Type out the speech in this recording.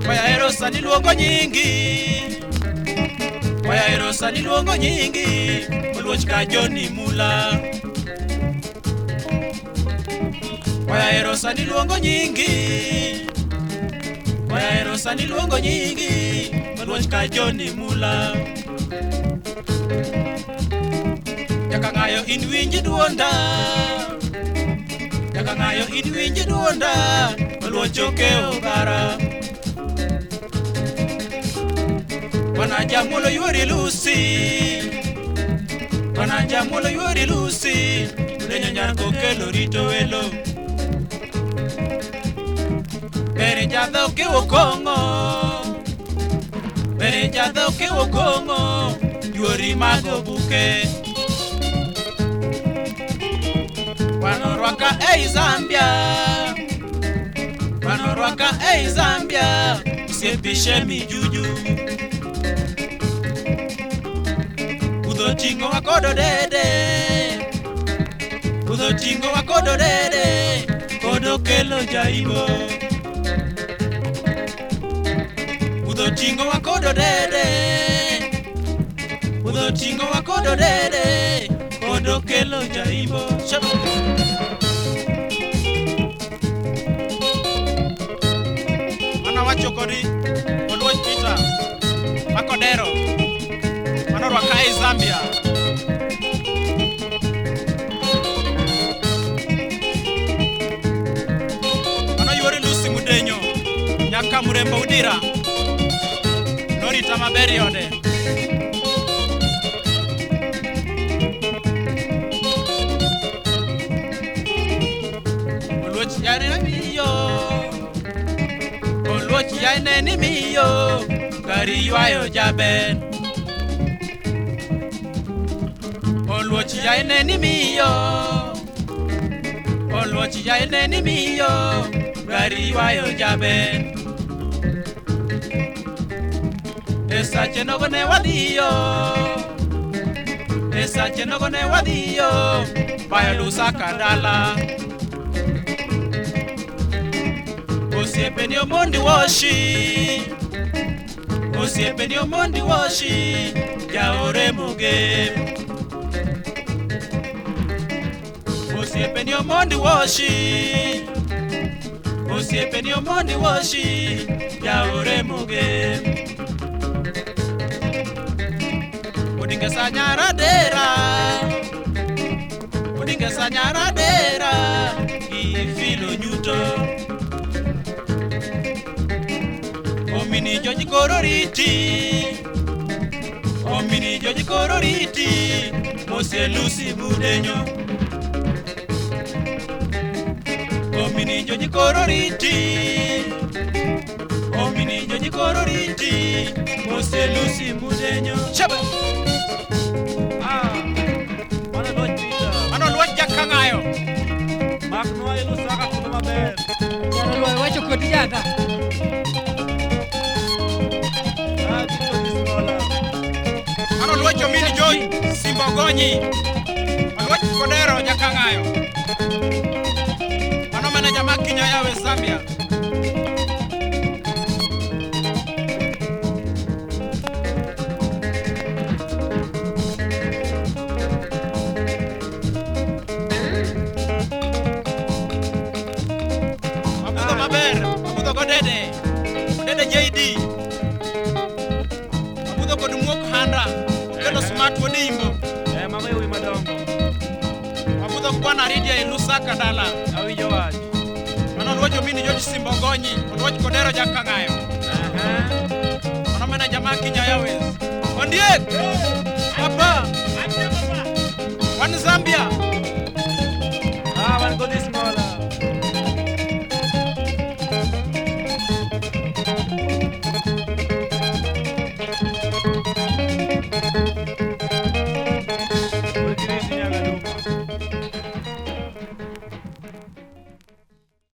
Wayahero sani luongo nyingi, Wayahero sani luongo nyingi, Oluoch ka Johnny Mula. Wayahero sani luongo nyingi, Wayahero sani luongo nyingi, Oluoch ka Johnny Mula. Jakang'ayo in winj duonda, Jakang'ayo in winj duonda, Oluoch okewo gara. Bwana Jamulo yuori Lucy, Bwana Jamulo yuori Lucy, Udenyo nyar kokelo rito welo. Bere jadho kewo kong'o, bere jadho kewo kong'o, yuori mago buke. Bwana orwaka ei Zambia, Bwana orwaka ei Zambia, osiepishe mijuju. Budho ting'o wa kodo dede, budho ting'o wa kodo dede, kodo kelo jaibo. Budho ting'o wa kodo dede, budho ting'o wa kodo dede, kodo kelo jaibo. Shaba. Mana wacho kodi Oluoch Peter Makodero manorwaka ei Zambia. Mano yuori Lucy Mudenyo nyaka Murembo Udira norita maber e ode. Oluoch yae miyo, Oluoch yae ni miyo, gari ywayo jaber. Oluoch yae ni miyo, Oluoch yae ni miyo, gari ywayo jaber. E sache nogo ne wadhiyo, e sache nogo ne wadhiyo, bayo Lusaka dala. Osiepeni Omondi Woshi, osiepeni Omondi Woshi, jaore Mugem. Osiepeni Omondi Woshi, osiepeni Omondi Woshi, jaore Mugem. Odinga sanyara dera, Odinga sanyara dera, ifilo nyuto. Omini George Kororiti, Omini George Kororiti, Mose Lucy Mudenyo. Omini George Kororiti, Omini George Kororiti, Mose Lucy Mudenyo. Shaba. Ah, mano Oluoch Peter. Mano Oluoch Jakang'ayo. Maknwa e Lusaka kuno maber. Jalo wacho kodi jadha. Ah, Tito Bismola. Mano Oluoch Omini George Simba Ogonyi. Oluoch Kodero Jakang'ayo. Mano maneja ma Kenya Airways Zambia. Mabudho maber, mabudho godede, odede JD. Mabudho kod muok Handa, okelo smart wuod Imbo. Eh, mago yawuoyi madongo. Mabudho kwana Aridia e Lusaka dala. Awinjo wach. Mano Oluoch Omini George Simba Ogonyi, Oluoch Kodero Jakang'ayo. Aha. Mano maneja ma Kenya Airways. Ondiek!